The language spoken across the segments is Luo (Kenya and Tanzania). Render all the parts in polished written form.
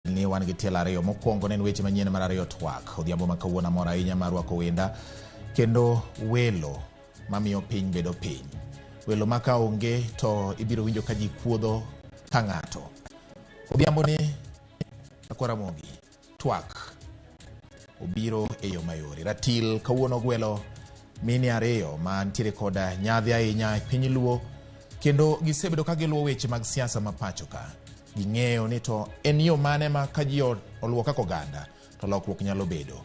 Ni wan gi tielo ariyo. Mokwongo ne en weche manyien, mar ariyo twak. Odhiambo ma kawuono amor ahinya mar rwako wenda kendo welo mamiyo piny bedo piny. Welo ma ka onge to ibiro winjo ka ji kuodho ka ng'ato. Odhiambo ni akwa Ramogi twak obiro e yo mayore. Ratil kawuono gwelo mine ariyo ma nitiere koda nyadhi ahinya e piny Luo kendo gisebedo ka giluwo weche mag siasa ma pacho ka. Ging'eyo ni to en yo mane ma ka ji oluwo kaka oganda to lokruok nyalo bedo.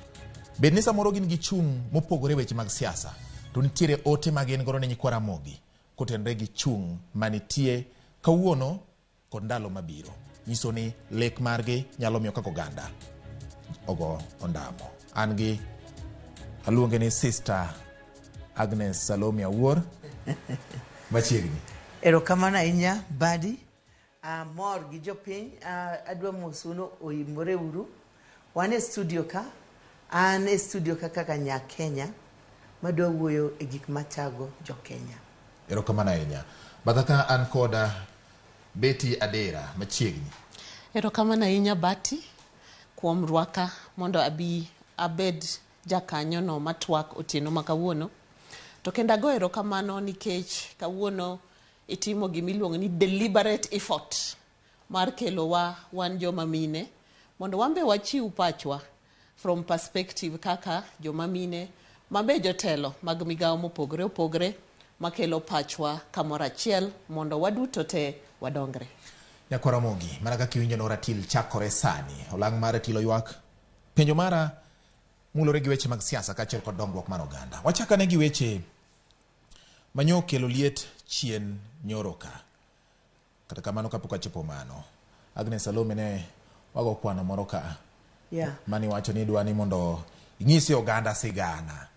Bed ni samoro gin gi chung' mopogore e weche mag siasa to nitiere ote ma gin godo ne nyikwa Ramogi kotenore gi chung' manitie kawuono kod ndalo mabiro. Nyiso ni lek margi nyalo miyo kaka oganda ogo ondamo. An gi aluonge ni Sister Agnes Salome Awuor machiegni. Erokamano ahinya Badi. Amor gi jopiny. Adwa mosou ni oimore uru. Wan e studio ka. An e studio ka kaka nya Kenya madwa wuoyo e gik mathago jo Kenya. Erokamano ahinya. Batha ka an koda Betty Adera machiegni. Erokamano ahinya Bati kuom rwaka mondo abi abed jakanyono matwak otieno ma kawuono. To kendo ago erokamano nikech kawuono itimo gima iluongo ni deliberate effort mar kelowa wan joma mine mondo wan be wachiw pachwa from perspective kaka joma mine mabe jotelo mag migawo mopogore opogore makelo pachwa kamoro achiel mondo waduto te wadongre. Nyakwar Ramogi, mana kaka iwinjo no ratil chakore sani. Olang' mar ratil oywak. Penjo mara mulore gi weche mag siasa kaachiel kod dongruok mar oganda. Wachak ane gi weche manyo kelo liet chien nyoro ka. Kata kamano kapok achopo mano, Agnes Salome ne wago kwano moro ka. Mani wacho ni idwa ni mondo inyisi oganda sigana.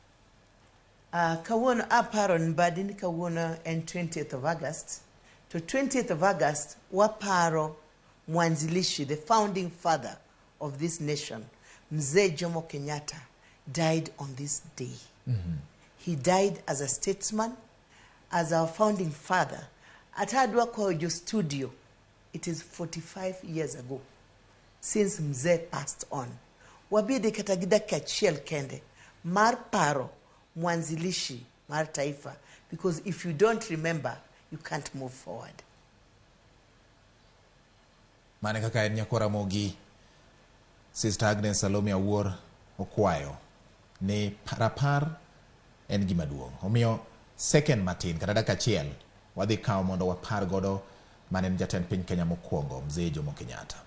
Kawuono aparo ni Mbadi ni kawuono en 20th of August. To 20th of August waparo mwanzilishi, the founding father of this nation, Mzee Jomo Kenyatta, died on this day. He died as a statesman, as our founding father. Ata adwa kwayo jo studio, it is 45 years ago since Mzee passed on. Wabede kata gi dakika achiel kende mar paro mwanzilishi mar taifa, because if you don't remember, you can't move forward. Mane kaka en nyakwar Ramogi, Sister Agnes Salome Awuor okwayo ni rapar en gima duong'. Omiyo second matin kata dakika achiel wadhi kawo mondo wapar godo mane en jatend piny Kenya mokwongo Mzee Jomo Kenyatta.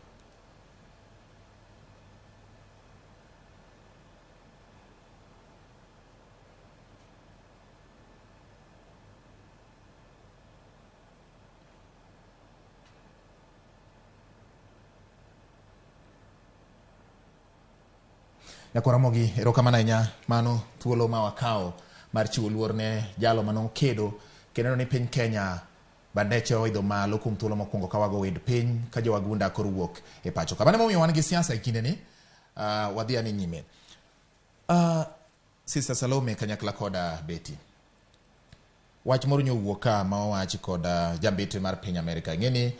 Nyakwar Ramogi, erokamano ahinya. Mano thuolo ma wakawo mar chiwo luor ne jalo mane okedo kendo neno ni piny Kenya bandeche oidho malo kuom thuolo mokwongo ka wago wend piny ka jowagunda koro wuok e pacho ka. Mano emomiyo wan gi siasa e kindeni. Wadhi ane nyime. Sister Salome kanyakla koda Betty. Wach moro nyowuok ka ma owachi kod jambetre mar piny Amerika. Ing'e ni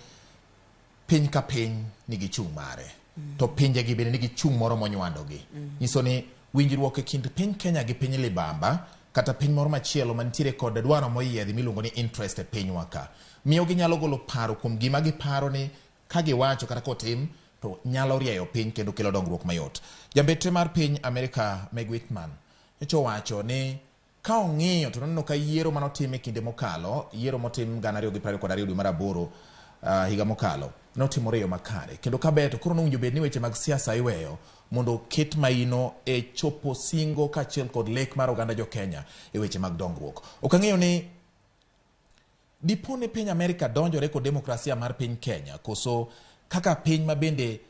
piny ka piny nigi chung' mare. To pinje gi bende nigi chung' moro monywando gi. Nyiso ni winjruok e kind piny Kenya gi piny Libamba kata piny moro machielo mantiere kod dwaro moyiedhi miluongo ni interest e pinywa ka. Miyo ginyalo golo paro kuom gima giparo ni ka giwacho kata kotim to nyalo rieyo piny kendo kelo dongruok mayot. Jambetre mar piny Amerika Meg Whitman nyocha owacho ni ka ong'iyo to noneno ka yiero manotim e kinde mokalo, yiero motim 2022 dwe mar aboro higa mokalo, notimore e yo makare. Kendo kaber to koro nowinjo bed ni weche mag siasa iweyo mondo oket maino e chopo singo kaachiel kod lek mar oganda jo Kenya e weche mag dongruok. Ok ang'eyo ni dipo ni piny Amerika donjore kod demokrasia mar piny Kenya koso kaka piny ma bende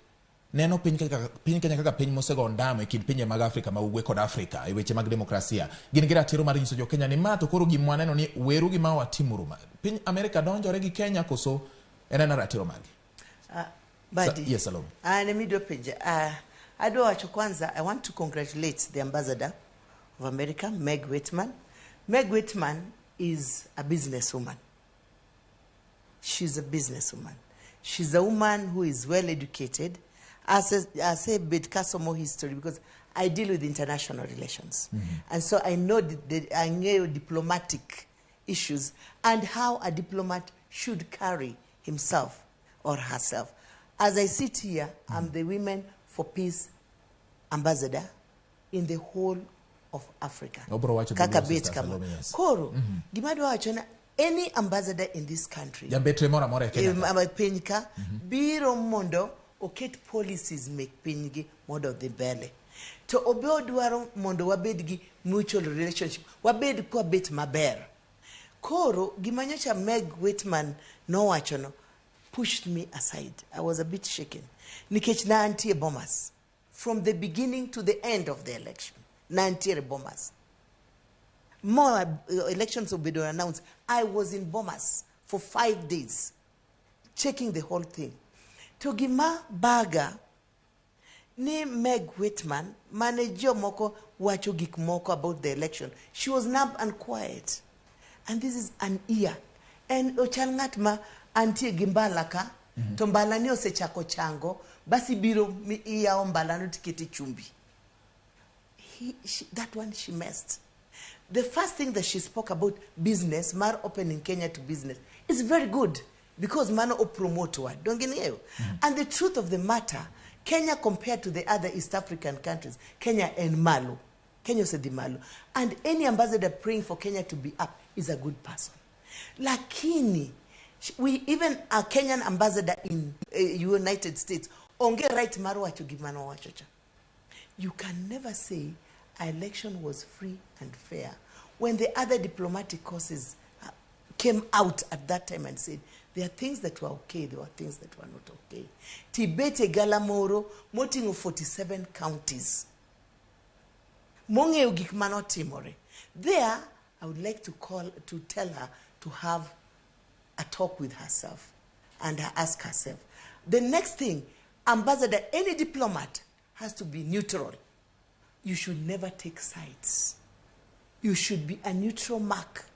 neno piny kaka piny Kenya kaka piny mosego ondamo e kind pinje mag Afrika ma ugwe kod Afrika e weche mag demokrasia. Gin gi ratiro mar nyiso jo Kenya ni ma to koro gima waneno ni weru gi ma watimuru ma. Piny Amerika donjore gi Kenya koso en ena ratiro margi? Badi. Yes, Salome. Ne midwa penja. Adwa wacho kwanza, I want to congratulate the ambassador of America, Meg Whitman. Meg Whitman is a businesswoman. She's a businesswoman. She's a woman who is well educated. Asebet kasomo history because I deal with international relations. And so I know ang'eyo diplomatic issues and how a diplomat should carry himself or herself. As I sit here, I'm the Women for Peace ambassador in the whole of Africa. Obro wacho Kaka dholuo, bet Sister kama. Salome, yes. Koro, gima adwa wacho na any ambassador in this country Jambetre moro amora e Kenya ka. piny ka biro mondo oket policies mek pinygi mondo odhi mbele to obe odwaro mondo wabed gi mutual relationship wabed kwabet maber koro gima nyocha Meg Whitman nowachono pushed me aside. I was a bit shaken nikech ne antie Bomas from the beginning to the end of the election. Ne antiere Bomas more elections obedo announced. I was in Bomas for 5 days checking the whole thing. To gima baga ni Meg Whitman mane jomoko wacho gik moko about the election, she was numb and quiet. And this is an ear. En ochal ng'at ma antie gi mbala ka, to mbala ni osechako chango, basi biro mi iyawo mbala no tikete chumbi. That one she messed. The first thing that she spoke about business, mar opening Kenya to business, is very good because mano o promote wa. Don't get me. And the truth of the matter, Kenya compared to the other East African countries, Kenya en malo. Kenya osedhi malo. And any ambassador praying for Kenya to be up is a good person. Lakini, we even a Kenyan ambassador in United States, onge right mar wacho gima nowacho cha. You can never say an election was free and fair when the other diplomatic courses came out at that time and said there are things that were okay, there were things that were not okay. Tibete galamoro moting'o 47 counties. Mong'eyo gik manotimore. There, I would like to call to tell her to have a talk with herself and ask herself. The next thing, ambassador, any diplomat has to be neutral. You should never take sides. You should be a neutral mark.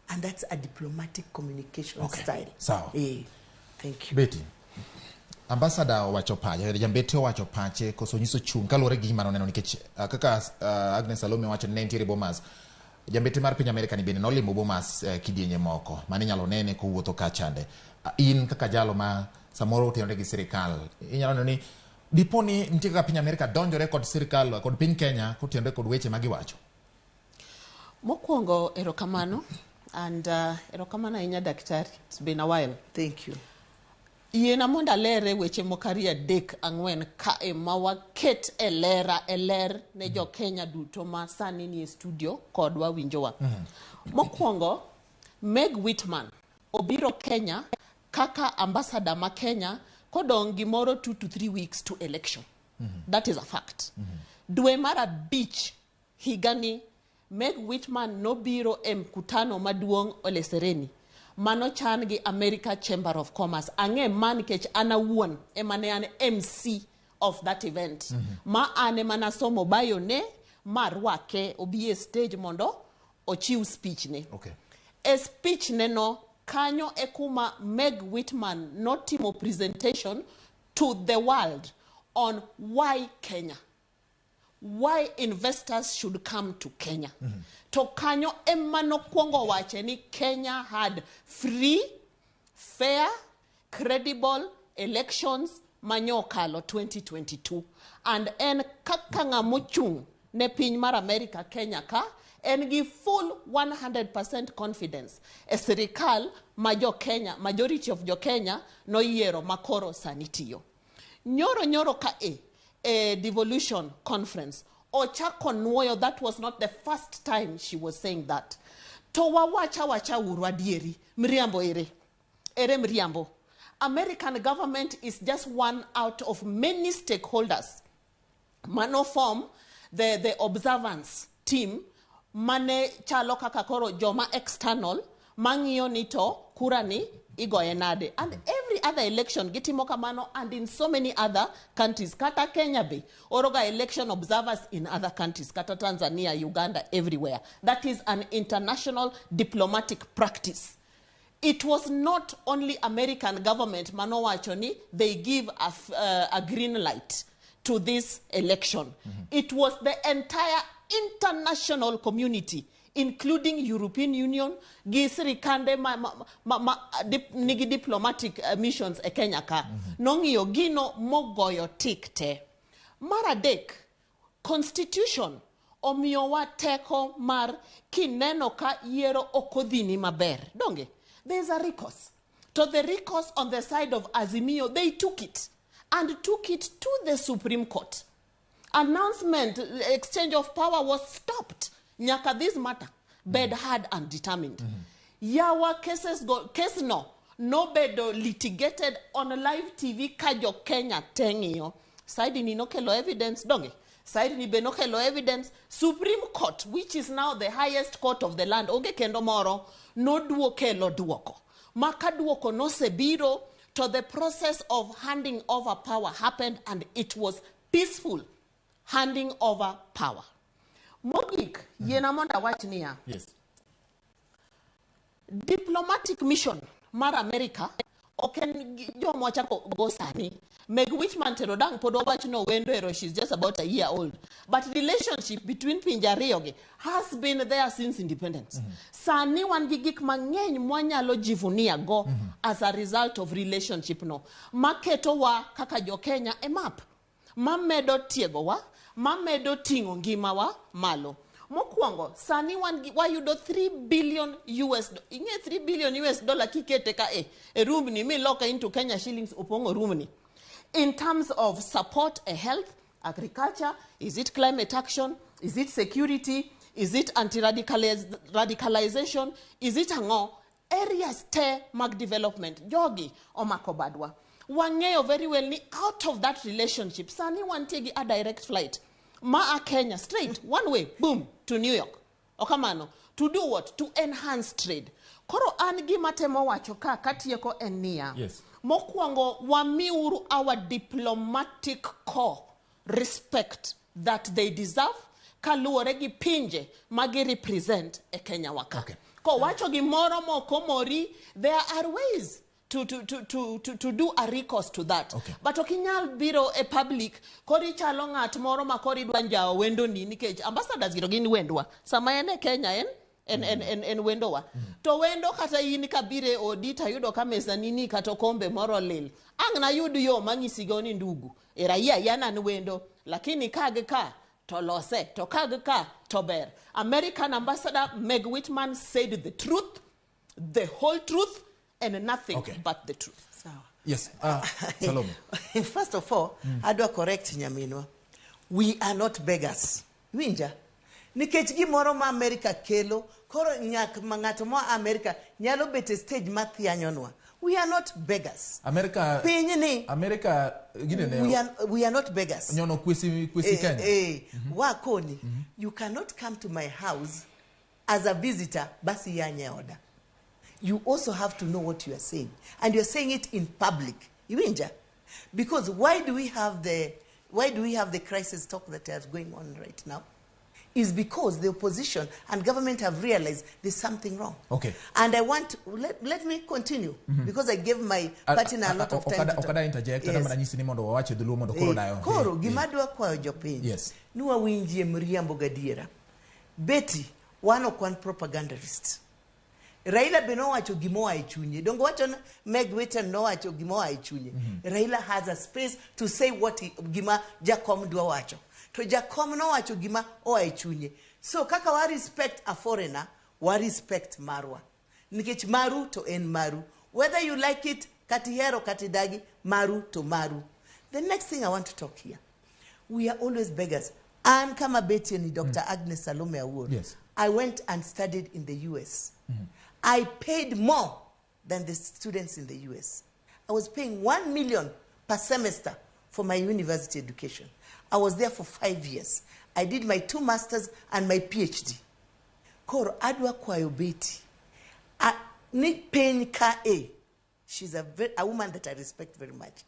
And that's a diplomatic communication style. Sawa. Thank you. Betty, ambassador owacho pache, jambete owacho pache koso nyiso chung' kaluwore gi gima noneno nikech kaka Agnes Salome owacho ni ne nitiere Bomas. Jambete mar piny Amerika ni bende nolimo Bomas kidienje moko mane inyalo nene kowuotho kachande. In kaka jalo ma samoro otenore gi sirikal, inyalo neno ni dipo ni nitie kaka piny Amerika donjore kod sirikal kod piny Kenya kotenore kod weche ma giwacho. Mokwongo erokamano and erokamano ahinya daktari. It's been a while. Thank you. Yiena mondo alere weche moko ariyo adek ang'wen kae ma waket e lera e ler ne jo Kenya duto ma sani nie studio kodwa winjowa. Mokwongo, Meg Whitman obiro Kenya kaka ambassador ma Kenya kodong' gimoro 2 to 3 weeks to election. That is a fact. Dwe mar abich higani Meg Whitman nobiro e mkutano maduong' Ole Sereni mano chan gi America Chamber of Commerce. Ang'e ma nikech an awuon ema ne an MC of that event. Ma an ema nasomo bio ne ma rwake obi e stage mondo ochiw speech ne. E speech ne no kanyo e kuma Meg Whitman notimo presentation to the world on why Kenya, why investors should come to Kenya. To kanyo ema nokwongo wache ni Kenya had free, fair, credible elections manyokalo 2022. And en kaka ng'amochung' ne piny mar America Kenya ka en gi full 100% confidence e sirikal ma jo Kenya, majority of jo Kenya noyiero makoro sani tiyo. Nyoro nyoro ka e devolution conference ochako nuoyo. That was not the first time she was saying that. To wawacha wacha uru adieri, mriambo ere ere mriambo. American government is just one out of many stakeholders mano form the observance team mane chalo kaka koro joma external mang'iyo ni to kura ni igoye nade. And every other election gitimo kamano, and in so many other countries, kata Kenya be oroga election observers in other countries, kata Tanzania, Uganda, everywhere. That is an international diplomatic practice. It was not only American government manowacho ni they give a green light to this election. It was the entire international community, including European Union gi sirikande ma nigi diplomatic missions e Kenya ka. Nong'iyo gino mogoyo tik te. Mar adek, constitution omiyowa teko mar kineno ka yiero ok odhini maber. Donge? There is a recourse. To the recourse on the side of Azimio, they took it and took it to the Supreme Court. Announcement, exchange of power was stopped. Nyaka this matter, bed heard and determined. Yawa cases go, case no, nobedo litigated on live TV ka jo Kenya te ng'iyo. Side ni nokelo evidence, donge? Side ni be nokelo evidence. Supreme Court, which is now the highest court of the land, onge kendo moro, noduokelo duoko. Ma ka duoko nosebiro, to the process of handing over power happened and it was peaceful handing over power. Mogik, yiena mondo awach niya, diplomatic mission mar America ok en joma wachako go sani. Meg Whitman tero dang' pod wawach no wendo ero, she's just about a year old. But relationship between pinje ariyogi has been there since independence. Sani wan gi gik mang'eny mwanyalo jivunia go as a result of relationship no. Maketowa kaka jo Kenya e map. Mamedo tiegowa, mamedo ting'o ngimawa malo. Mokwongo, sani wan gi, wayudo 3 billion US, ing'e 3 billion US dollar kikete ka e room ni miloka into Kenya shillings opong'o room ni. In terms of support e health, agriculture, is it climate action, is it security, is it anti-radicalization, is it ang'o? Areas te mag development, jogi omako badwa. Wang'eyo very well ni out of that relationship, sani wantie gi a direct flight ma a Kenya straight, one way, boom, to New York. Okamano, to do what? To enhance trade. Koro an gima temo wacho ka katieko en niya. Mokwongo, wamiuru our diplomatic corps respect that they deserve kaluwore gi pinje ma gi represent e Kenya wa ka. Kowacho gimoro mokomori, there are ways to do a recourse to that. But ok inyal biro e public koro ichalo ng'at moro ma koro idwa njawo wendoni nikech ambassadors gi to gin wendwa. Sama en e Kenya en wendowa. To wendo kata in kabiro e odi tayudo ka mesa nini kata okombe moro lil. Ang' nayud yo manyisigo ni ndugu. E raia yana an wendo, lakini ka gi ka to lose, to ka gi ka to ber. American ambassador Meg Whitman said the truth, the whole truth, and nothing but the truth. Sawa. Yes, Salome. First of all, adwa correct nyaminwa. We are not beggars. Winja? Nikech gimoro ma America kelo, koro nyak ma ng'ato moa America nyalo bet e stage ma thianyonwa. We are not beggars. America Piny ni, America gine we are not beggars. Nyono kwesi Kenya. Wakoni, you cannot come to my house as a visitor, basi yanye oda. You also have to know what you are saying. And you are saying it in public. Iwinja? Because why do we have the crisis talk that is going on right now? Is because the opposition and government have realized there's something wrong. And I want, let me continue, because I gave my partner a lot of time to talk. Okada interject. Yes. Mana nyisi ni mondo wawach e dholuo mondo koro dayo. Koro gima adwa kwayo jopiny ni wawinjie mriambo gadiera. Betty, wan ok wan propagandist. Raila be nowacho gima oa e chunye. Donge wacho ni Meg Whitman nowacho gima oa e chunye. Raila has a space to say what he, gima Jakom dwa wacho. To Jakom nowacho gima oa e chunye. So kaka wa respect a foreigner, wa respect marwa. Nikech maru to en maru. Whether you like it, kata ihero kata idagi, maru to maru. The next thing I want to talk here. We are always beggars. An kama Betty ni Dr. Agnes Salome Awuor. I went and studied in the US. I paid more than the students in the US. I was paying 1 million per semester for my university education. I was there for 5 years. I did my two masters and my PhD. Koro adwa kwayo Betty. Ni piny ka e. She's a woman that I respect very much.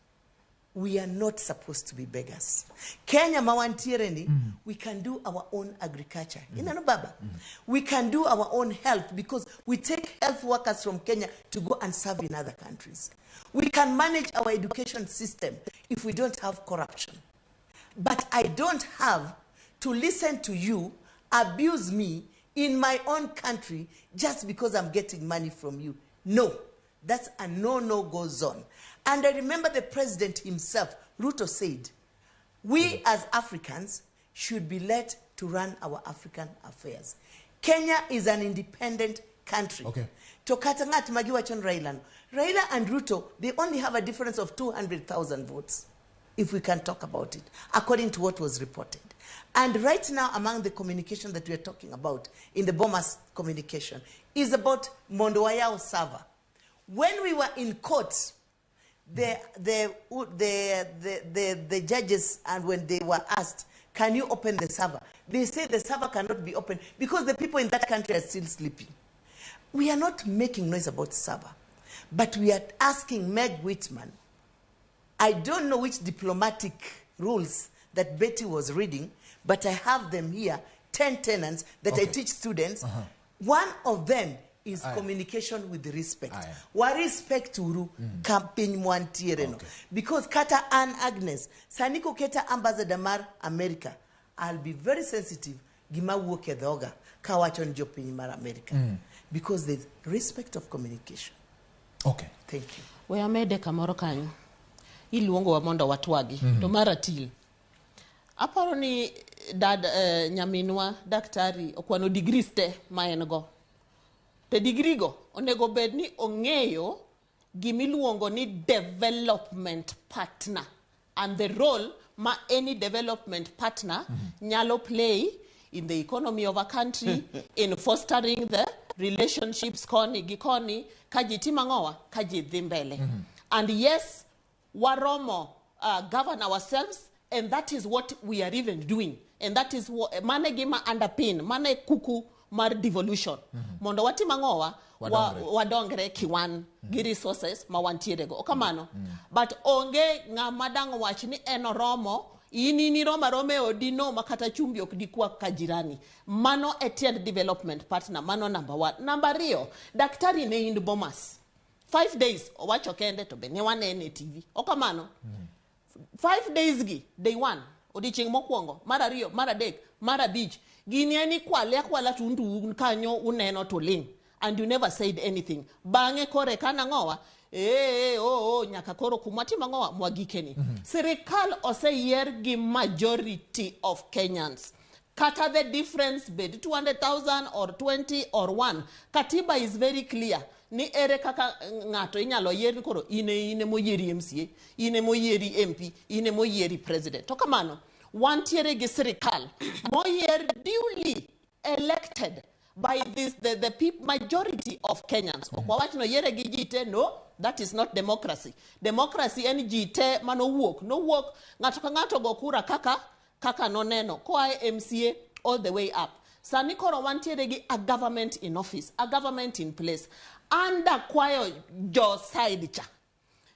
We are not supposed to be beggars. Kenya ma wantiere ni, we can do our own agriculture. Ineno baba? We can do our own health because we take health workers from Kenya to go and serve in other countries. We can manage our education system if we don't have corruption. But I don't have to listen to you abuse me in my own country just because I'm getting money from you. No, that's a no-no go zone. And I remember the president himself, Ruto, said, we as Africans should be let to run our African affairs. Kenya is an independent country. To kata ng'at ma giwacho ni Raila no. Raila and Ruto, they only have a difference of 200,000 votes, if we can talk about it, according to what was reported. And right now, among the communication that we are talking about in the Bomas communication, is about mondo wayao server. When we were in court, the judges, and when they were asked, can you open the server? They say the server cannot be opened because the people in that country are still sleeping. We are not making noise about server, but we are asking Meg Whitman. I don't know which diplomatic rules that Betty was reading, but I have them here, 10 tenants that I teach students. One of them is communication with respect. Wa respect uru campaign mwantiere no. Because kata Ann Agnes, sani koketa ambassador mar America, I'll be very sensitive gima wuok e dhoga kawacho ni jopiny mar America. Because there's respect of communication. Thank you. We amede kamoro kanyo. Iluongowa mondo watwagi. To mar atil. Aparo ni dad nyaminwa daktari okwano degrees te ma en go. To degree go onego bed ni ong'eyo gimiluongo ni development partner and the role ma any development partner nyalo play in the economy of a country, in fostering the relationships koni gi koni, ka ji timo ang'owa, ka ji dhi mbele. And yes, waromo govern ourselves, and that is what we are even doing. And that is what, mane gima underpin, mane kuku mar devolution. Mondo watim ang'owa, Wadongre. Wadongre kiwan gi resources ma wantiere go. Okamano. But onge ng'ama dang' wach ni en oromo, in in iromo aroma e odi no ma kata chumbi ok dikwa ka jirani. Mano e tiend development partner, mano number one. Number ariyo, daktari ne in Bomas. 5 days, owacho kende to be ne wanene e TV. Okamano. 5 days gi, day 1, odiochieng' mokwongo, mar ariyo, mar adek, mar abich, gini en ikwale akwala to undu un kanyo uneno to ling. And you never said anything. Bang'e kore kana ng'owa, oh, oh, nyaka koro kumwa timo ang'owa, mwagikeni. Sirikal oseyier gi majority of Kenyans. Kata the difference bed 200,000 or 20 or 1. Katiba is very clear. Ni ere kaka ng'ato inyalo yier ni koro ine moyieri MCA, ine moyieri MP, ine moyieri president. To kamano, wantiere gi sirikal moyier duly elected by the majority of Kenyans. Ok wawach no yiere gi ji te, no, that is not democracy. Democracy en ji te manowuok. Nowuok ng'ato ka ng'ato go kura kaka noneno, koa e MCA all the way up. Sani koro wantiere gi a government in office, a government in place. Under kwayo jo side cha,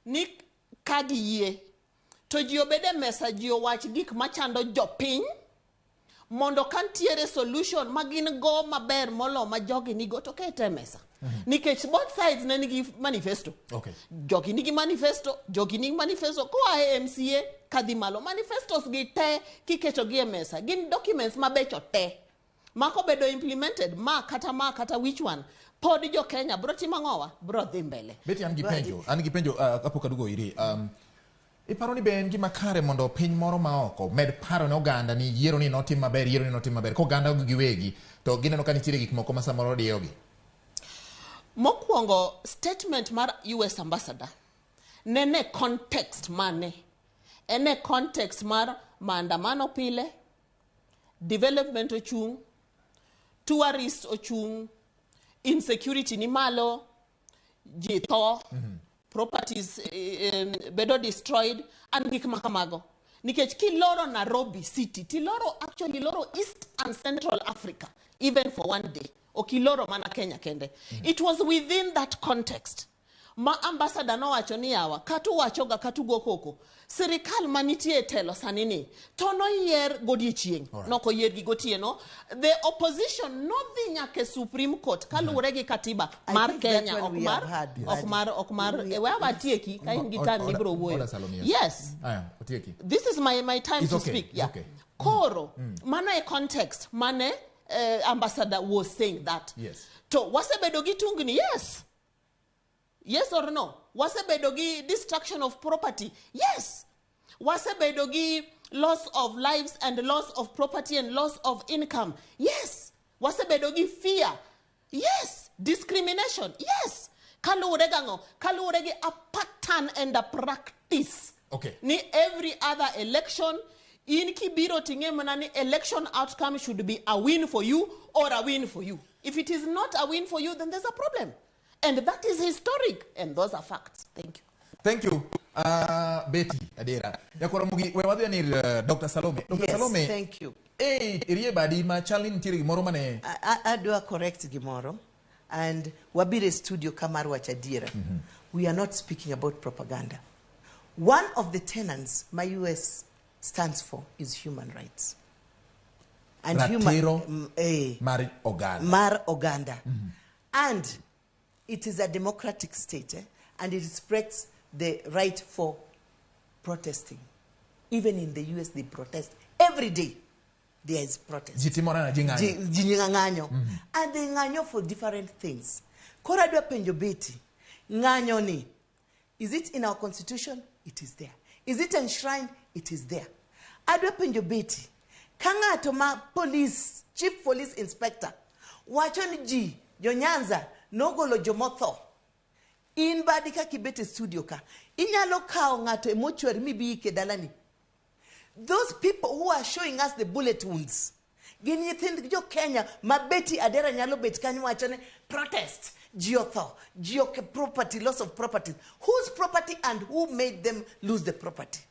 ni ka giyie, to ji obed e mesa, ji owach gik machando jopiny, mondo ka ntiere solution ma gin go maber molo ma jogi nigo to kete e mesa. Nikech both sides ne nigi manifesto. Jogi nigi manifesto, jogi nigi manifesto, koa e MCA kadhi malo. Manifestos gi te kiketo gi e mesa, gin documents mabecho te. Ma kobedo implemented, ma kata which one, pod jo Kenya bro timo ang'owa, bro dhi mbele. Betty, an gi penjo, an gi penjo, kapok aduogo iri. Iparo ni be en gima kare mondo piny moro ma oko med paro ne oganda ni yiero ni notim maber, yiero ni notim maber, ko oganda giwegi to gineno ka nitiere gik moko ma samoro diyogi? Mokwongo, statement mar US ambassador nene context mane? Ene context mar maandamano pile, development ochung', tourist ochung', insecurity ni malo, ji tho, properties bedo destroyed, and gik ma kamago. Nikech kiloro Nairobi city, tiloro actually loro East and Central Africa, even for one day. Okiloro mana Kenya kende. It was within that context. Ma ambassador nowacho ni yawa, kata uwachoga kata ugo koko, sirikal manitie e telo sani ni to noyier godiechieng', Alright. nok oyier gi gotieno. The opposition nodhi nyaka e Supreme Court kaluwore gi katiba I mar think that Kenya, one ok we mar have heard, ok Mbadi. mar ok mar We- we awatieki ka in gi time ibiro wuoyo. Order, Salome, yes. Yes. Aya, otieki. This is my time It's to okay, speak. it's Yeah. okay. Koro, mano e context mane ambassador was saying that. Yes. To wasebedo gi tungni, yes. Yes or no? Wasebedo gi destruction of property, yes. Wasebedo gi loss of lives and loss of property and loss of income, yes. Wasebedo gi fear, yes. Discrimination, yes. Kaluwore gang'o? Kaluwore gi a pattern and a practice. Okay. Ni every other election, in kibiro ting'e mana ni election outcome should be a win for you or a win for you. If it is not a win for you, then there's a problem. And that is historic, and those are facts. Thank you. Thank you. Betty Adera. Jakoro Mugi, we wadhi ni Dr. Salome. Dr. Yes, Salome. thank you. Eh, irie badi ma chal ni nitiere gimoro mane Adwa correct gimoro and wabiro e studio ka mar wacho adiera. We are not speaking about propaganda. One of the tenets my US stands for is human rights. And Ratiro human, mar oganda. Mar oganda. And it is a democratic state, and it respects the right for protesting. Even in the US, they protest every day. There is protest. Ji timo nana, ji ng'anyo. Ji ng'anyo. And they ng'anyo for different things. Koro adwa penjo Betty, ng'anyo ni, is it in our constitution? It is there. Is it enshrined? It is there. Adwa penjo Betty, ka ng'ato ma police, chief police inspector, wacho ni ji, jo Nyanza, nogolo jomotho. In badi kaka ibet e studio ka, inyalo kawo ng'ato e mortuary mibi ike dalani. Those people who are showing us the bullet wounds, gin nyithind jo Kenya ma Betty Adera nyalo bet kanyo wacho ni protest, ji otho, ji oke property, loss of property. Whose property and who made them lose the property?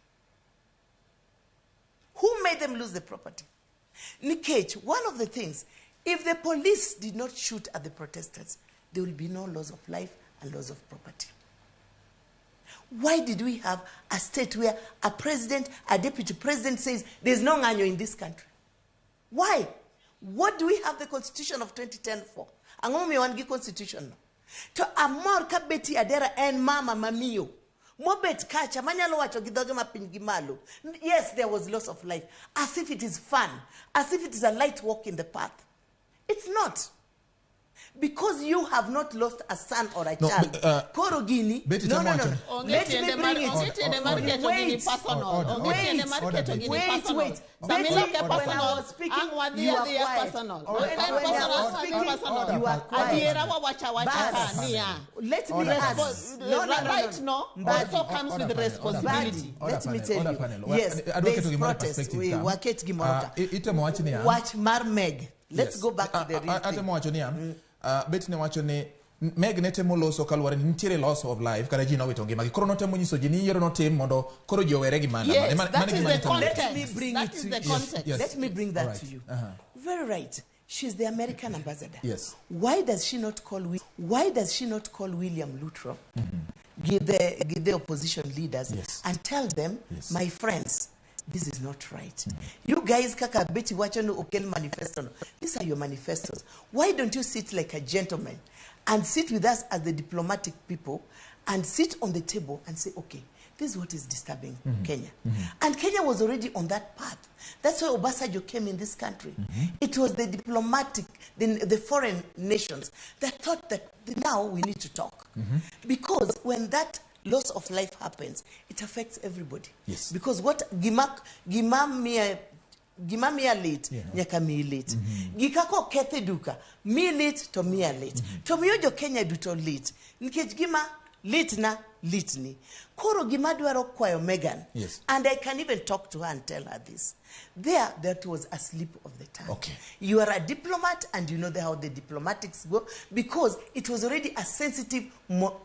Who made them lose the property? Nikech, one of the things, if the police did not shoot at the protesters, there will be no loss of life and loss of property. Why did we have a state where a president, a deputy president says there's no ng'anyo in this country? Why? What do we have the constitution of 2010 for? Ang'o momiyo wan gi constitution no? To amor ka Betty Adera en mama mamiyo mobet kacha manyalo wacho gi dhoge mapiny gi malo. Yes, there was loss of life. As if it is fun. As if it is a light walk in the path. It's not. Because you have not lost a son or a No, child. but, Koro gini. Betty, No, tell no, me no, what no. Onge Let me tiende mar- bring it. onge tiende mar Order. keto gini Wait. personal. Order. Onge Wait. tiende mar Order, keto Betty. gini Wait, personal. wait. Sama Betty, iloke when I personal, was speaking, ang wadhi you are adhiya quiet. personal. When Ang I was personal, speaking, ang personal. you are quiet. Adiera wawacha wacha Bas. ka niya. Let me Order. ask. No, no, no, no. Right, no? Mbadi. Also comes Order with panel, responsibility. Mbadi, Order let me panel, tell order you. panel. Yes, Adwa there keto is gimoro e protest. perspective We ka. waket gimoro ka. Itemo wach niya. Wach mar Meg. Let's Yes. go back to the real thing. Atemo wacho niya, Betty ne wacho ni Meg ne temo loso kaluwore ni nitiere loss of life kata ji nowito ngimagi. Koro notemo nyiso ji ni yiero notim mondo koro ji owere gi maandamano. Yes, that Mano is gima the ne temo loso. context. Let me bring That it is to the you. context. Yes. Let me bring that All right. to you. Uh-huh. Very right. She's the American ambassador. Yes. Why does she not call? Why does she not call William Ruto, give the opposition leaders, Yes. and tell them, Yes. my friends, this is not right. You guys, kaka Betty wacho ni okel manifesto no. These are your manifestos. Why don't you sit like a gentleman and sit with us as the diplomatic people and sit on the table and say, okay, this is what is disturbing Kenya. And Kenya was already on that path. That's why Obasanjo came in this country. It was the diplomatic, the foreign nations that thought that now we need to talk. Because when that loss of life happens, it affects everybody. Yes. Because what gima, gima mia, gima miya lit, Yeah. nyaka miyi lit. Gika koketh e duka, miyi lit to miya lit. To miyo jo Kenya duto lit. Nikech gima lit na, lit ni. Koro gima dwaro kwayo Megan. Yes. And I can even talk to her and tell her this. There, that was a slip of the tongue. Okay. You are a diplomat and you know how the diplomatics go, because it was already a sensitive,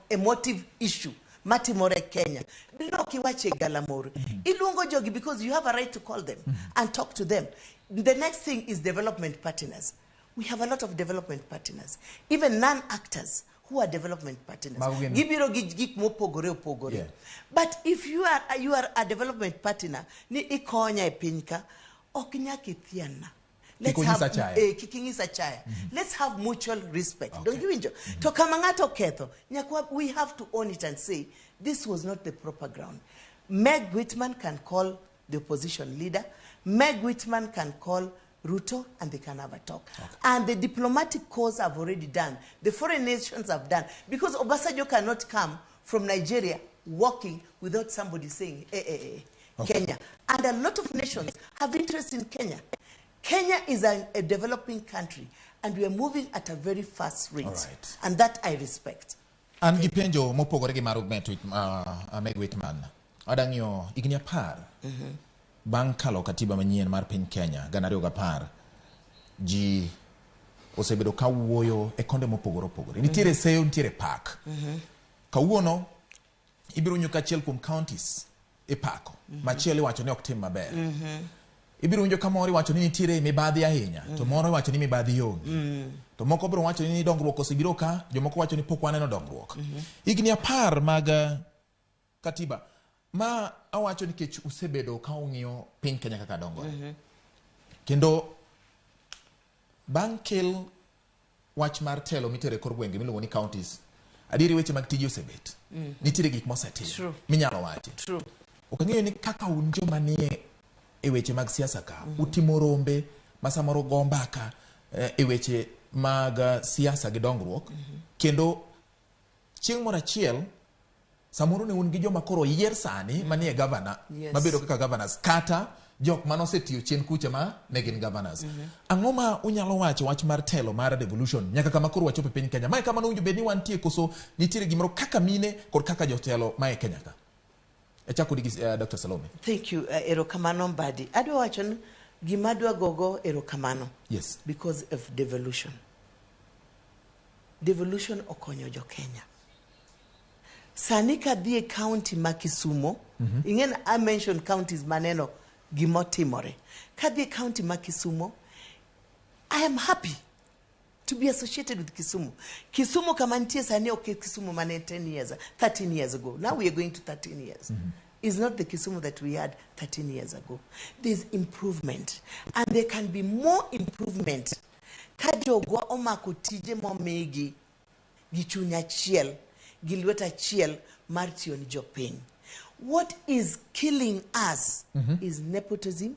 emotive issue. Matimore Kenya. No kiwache galamoro. Iluongo jogi because you have a right to call them and talk to them. The next thing is development partners. We have a lot of development partners. Even non-actors who are development partners. Mago gin- Gibiro gi gik mopogore opogore. But if you are a development partner ni ikonya e piny ka, ok nyaka ithianna. Kik onyis achaya. Kik inyis achaya. Let's have mutual respect. Don't iwinjo? To kama ng'ato oketho, nyaka we have to own it and say this was not the proper ground. Meg Whitman can call the opposition leader. Meg Whitman can call Ruto and they can have a talk. And the diplomatic corps have already done. The foreign nations have done. Because Obasanjo cannot come from Nigeria walking without somebody saying, "Hey, hey, hey, Kenya." And a lot of nations have interest in Kenya. Kenya is a developing country and we are moving at a very fast rate. All right. And that I respect. An gi penjo mopogore gi mar Meg Whitman. Adwa ng'iyo higni 10 bang' kalo katiba manyien mar piny Kenya 2010, ji osebedo ka wuoyo e konde mopogore opogore. Nitiere seyo, nitiere pak. Kawuono ibiro winjo ka achiel kuom counties ipako, machielo iwacho ni ok tim maber. Ibiro winjo ka moro iwacho ni nitiere mibadhi ahinya, to moro iwacho ni mibadhi onge. To moko biro wacho ni dongruok osebiro ka, jomoko wacho ni pok waneno dongruok. Higni 10 mag katiba ma awacho nikech usebedo ka ung'iyo piny Kenya kaka dongore. Kendo bang' kel wach mar telo mitero e kor gwenge miluongo ni counties, adieri weche mag tije osebet. Nitiere gik mosetim True. minyalo wachi. True. Ok ang'eyo ni kaka un joma nie e weche mag siasa ka, utimo rombe ma samoro go mbaka e weche mag siasa gi dongruok, kendo chieng' moro achiel samoro ne un gi joma koro oyier sani manie gavana mabedo kaka governors kata jok manosetiyo chien kucha ma ne gin governors. Ang'o ma unyalo wacho wach mar telo mar devolution nyaka kama koro wachopo e piny Kenya? Mae kama nowinjo bed ni wantie koso nitiere gimoro kaka mine kod kaka jotelo mae Kenya ka? Achako gi Dr. Salome. Thank you. Erokamano Mbadi. Adwa wacho ni gima adwa gogo erokamano because of devolution. Devolution okonyo jo Kenya. Sani kadhi e county ma Kisumo, ing'e I mention counties maneno gimotimore. Kadhi e county ma Kisumo, I am happy to be associated with Kisumu. Kisumu kama nitie sani ok e Kisumu mane 10 years, 13 years ago. Now we are going to 13 years. It's not the Kisumu that we had 13 years ago. There's improvement. And there can be more improvement. Ka jogwa omako tije momigi gi chuny achiel, gi lwet achiel mar tiyo ni jopiny. What is killing us is nepotism,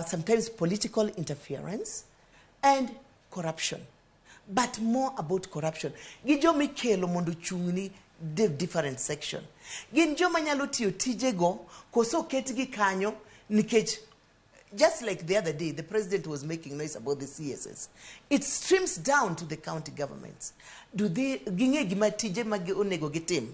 sometimes political interference, and corruption. But more about corruption. Gi joma ikelo mondo ochung'ni the different section. Gin joma nyalo tiyo tijego koso oketgi kanyo nikech, just like the other day, the president was making noise about the CSS. It streams down to the county governments. Do they ging'e gima tije ma onego gitim?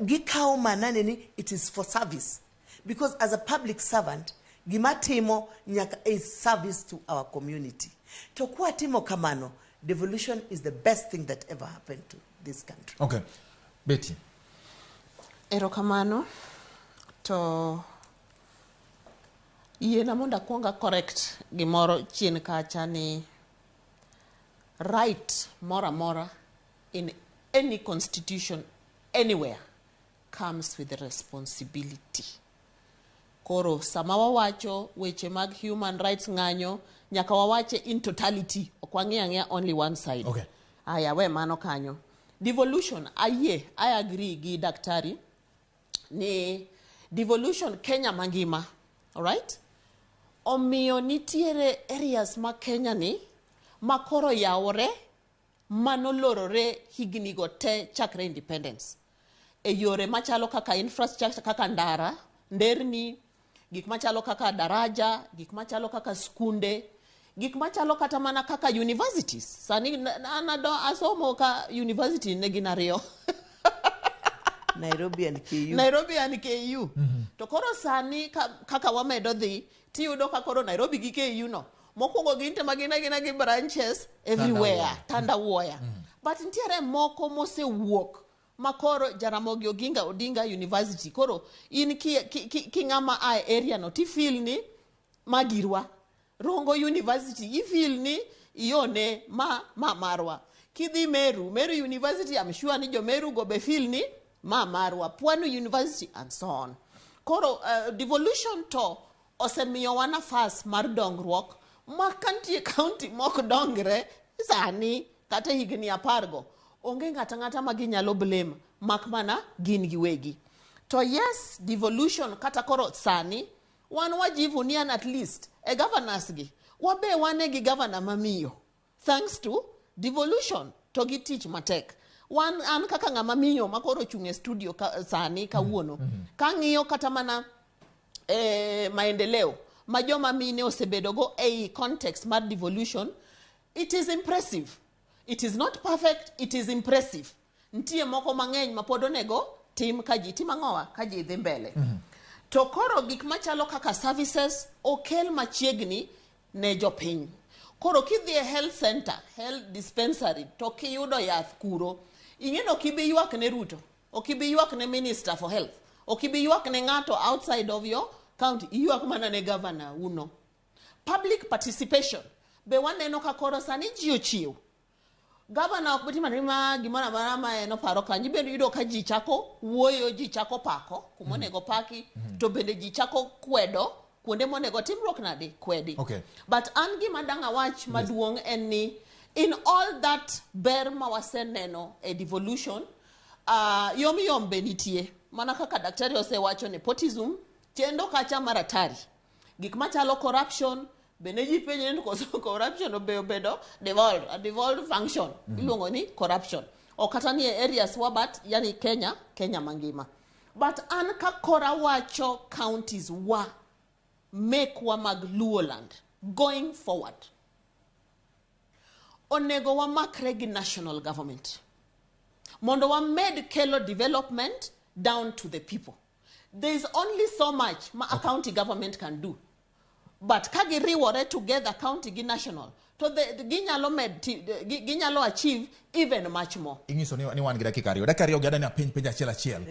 Gikawo manane ni it is for service. Because as a public servant, gima timo nyaka is service to our community. To kwa timo kamano, devolution is the best thing that ever happened to this country. Okay. Betty. Erokamano. To yiena mondo akwong a correct gimoro chien kacha ni right moro amora in any constitution anywhere comes with responsibility. Koro sama wawacho weche mag human rights ng'anyo, nyaka wawache in totality, ok wang'i ang'iya only one side. Aya, we mano kanyo. Devolution, ayie, I agree gi daktari ni devolution Kenya mangima, alright? Omiyo nitiere areas ma Kenya ni ma koro yawore manolorore higni go te chakre independence. E yore machalo kaka infrastructure, kaka ndara, nderni, gik machalo kaka daraja, gik machalo kaka skunde, gik machalo kata mana kaka universities. Sani an asomo ka university ne gin ariyo. Nairobi and KU. Nairobi and KU. To koro sani kaka wamedo dhi, tiyudo ka koro Nairobi gi KU no. Mokwongo gin te magin agina gi branches everywhere. Tandawuoya. But nitiere moko mosewuok ma koro Jaramogi Oginga Odinga University. Koro in ki ng'ama a e area no, ti feel ni magirwa. Rongo University, i feel ni ione ma marwa. Kidhi Meru, Meru University, I'm sure ni jo Meru go be feel ni ma marwa. Pwani University and so on. Koro devolution to osemiyowa nafas mar dongruok ma kantie county mok dongre sani kata higni 10 go onge ng'ata ng'ata ma ginyalo blame mak mana gin giwegi. To yes, devolution kata koro sani wan wajivunia at least e governors gi wabe wane gi governor mamiyo thanks to devolution to gi tich matek. Wan an kaka ng'ama miyo ma koro ochung' e studio ka, sani kawuono kang'iyo kata mana maendeleo ma joma mine osebedogo ei context mar devolution, it is impressive. It is not perfect, it is impressive. Nitie moko mang'eny ma pod onego tim ka ji tim ang'owa ka ji dhi mbele. To koro gik machalo kaka services okel machiegni ne jopiny. Koro kidhi e health center, health dispensary, to kiyudo yath kuro, ing'e ni ok ibi ywak ne Ruto, ok ibi ywak ne minister for health, ok ibi ywak ne ng'ato outside of your county, iywak mana ne governor uno. Public participation be waneno ka koro sani ji ochiew. Gavana ok bitimo atima gimoro amora ma en oparo kanyo. Ibende yudo ka ji chako wuoyo, ji chako pako kuma onego paki, to bende ji chako kwedo kuonde monego timruok nade kwedi. But an gima dang' awach maduong' en ni in all that ber ma waseneno e devolution, yom yom be nitie. Mana kaka daktari osewacho, nepotism chendo kacha mar atari. Gik machalo corruption bende ji penjre ni koso corruption obe obedo devolved, a devolved function iluongo ni corruption. Ok kata ni e areas wa but yani Kenya, Kenya mangima. But an ka kora wacho counties wa mekwa mag Luoland going forward, onego wamakre gi national government mondo wamed kelo development down to the people. There is only so much ma a county government can do. But ka giriwore together, county gi national, to ginyalo med ginyalo achieve even much more. Inyiso ni wan gi dakika 2. Dakika 2 gi adani apenj penjo achiel achiel.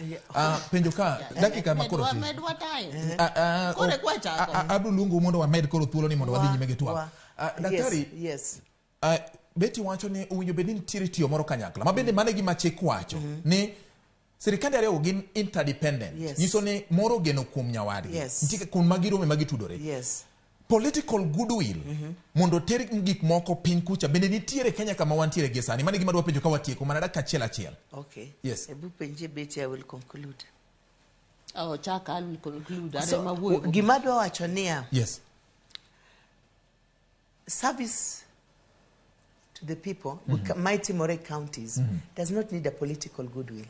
Penjo ka dakika ma koro tin. Medwa time. Koro kwa chako. Abiro luongo mondo wamed koro thuolo ni mondo wadhi nyime gi twak. Daktari, Yes. Betty wacho ni owinjo bed ni nitiere tiyo moro kanyakla. Ma bende mano e gima chik wacho ni sirikande ariyo gin interdependent. Nyiso ni moro ogeno kuom nyawadgi. Nitie kuond ma girome ma gitudore. Political goodwill mondo ter gik moko piny kucha bende nitiere Kenya kama wantiere gie sani. Mano e gima adwa penjo ka watieko mana dakika achiel achiel. Okay. Yes. Ebu penje Betty, I will conclude. Oh, chaka, I will conclude. So, Are mawuoyo. gima adwa wacho niya, service to the people, maitimore counties, does not need a political goodwill.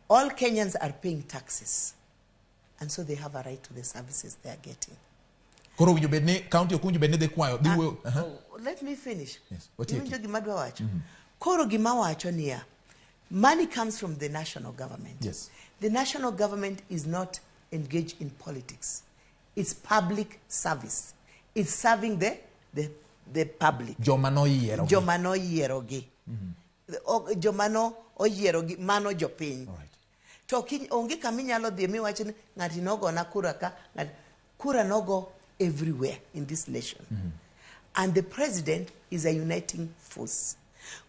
All Kenyans are paying taxes, and so they have a right to the services they are getting. Koro owinjo bed ni county ok owinjo bed ni dhi kwayo dhi wuoyo. Oh, let me finish. Yes, watieki. Iwinjo gima adwa wacho? Koro gima wacho niya, money comes from the national government. The national government is not engaged in politics. It's public service. It's serving the public. Joma noyiero gi. Joma noyiero gi. Joma no oyiero gi, mano jopiny. To onge kama inyalo dhi miwach ni ng'ati nogona kura ka, ng'ati, kura nogo everywhere in this nation. And the president is a uniting force.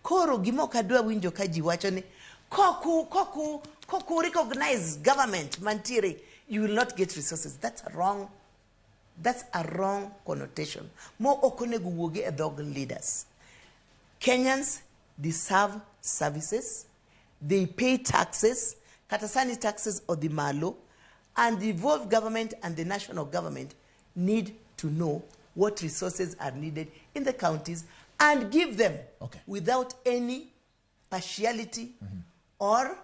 Koro gima ok adwa winjo ka ji wacho ni koku recognize government mantiere, you will not get resources. That's a wrong, that's a wrong connotation. Mo ok onego wuogi e dhog leaders. Kenyans deserve services. They pay taxes. Kata sani taxes odhi malo. And the devolved government and the national government need to know what resources are needed in the counties and give them without any partiality or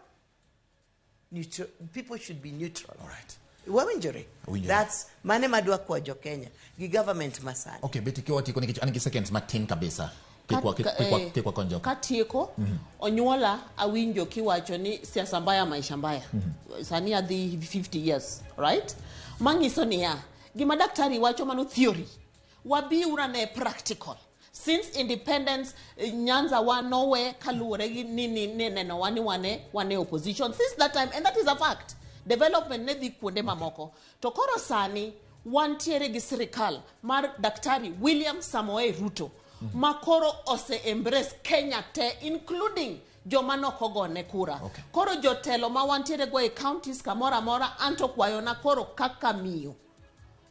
neutral. People should be neutral. All right. Wawinjore? Awinjore. That's mane madwa kwa jo Kenya gi government masani. Okay, Betty, kiwatieko nikech an gi seconds matin kabisa. Kikwa konjoko. Katieko, onyuola awinjo kiwacho ni siasa mbaya maisha mbaya. Sani adhi 50 years, right? Manyiso niya, gima daktari wacho mano theory. Wabiuru ane practical. Since independence, Nyanza wa nowe kaluwore gi ni neno wa ni wane opposition. Since that time, and that is a fact. Development ne dhi kuonde mamoko. To koro sani, wantiere gi sirikal mar Daktari William Samoei Ruto. ma koro ose embrace Kenya te including joma nokogone kura. Koro jotelo ma wantiere go e counties kamoro amora anto kwayona koro kaka miyo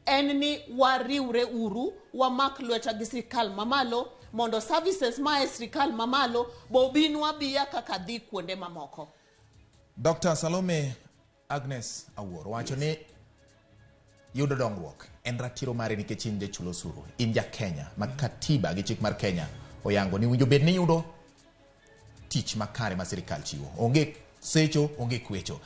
en ni wariwre uru wamak lweta gi sirikal mamalo mondo services ma e sirikal mamalo bo obinwa biya kaka dhi kuonde mamoko. Dr. Salome Agnes Awuor wacho ni yudo dongruok en ratiro mari nikech in jachul osuru, in ja Kenya ma katiba gi chik mar Kenya oyango ni winjo bed ni yudo tich makare ma sirikal chiwo. Onge secho, onge kwecho.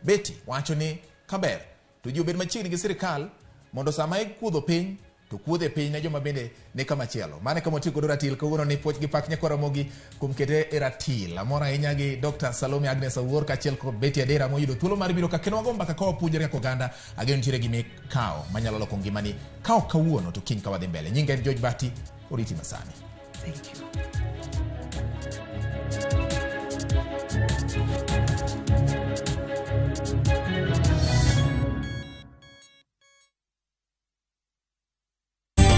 Betty wacho ni kaber to ji obed machiegni gi sirikal mondo sama ikuodho piny to kuodhe piny ne joma bende ni kama chielo. Mano e kama watieko godo ratil kawuono ni puoch gi pak nyakwa Ramogi kuom kete e ratil. Amor ahinya gi Dr. Salome Agnes Awuor kaachiel kod Betty Adera moyudo thuolo mar biro ka kendo wago mbaka ka wapuonjore kaka oganda. Ageno nitiere gima ikawo manyalo loko ngimani ka ok kawuono to kiny ka wadhi mbele. Nyinga en George Bati, oriti masani. Thank you.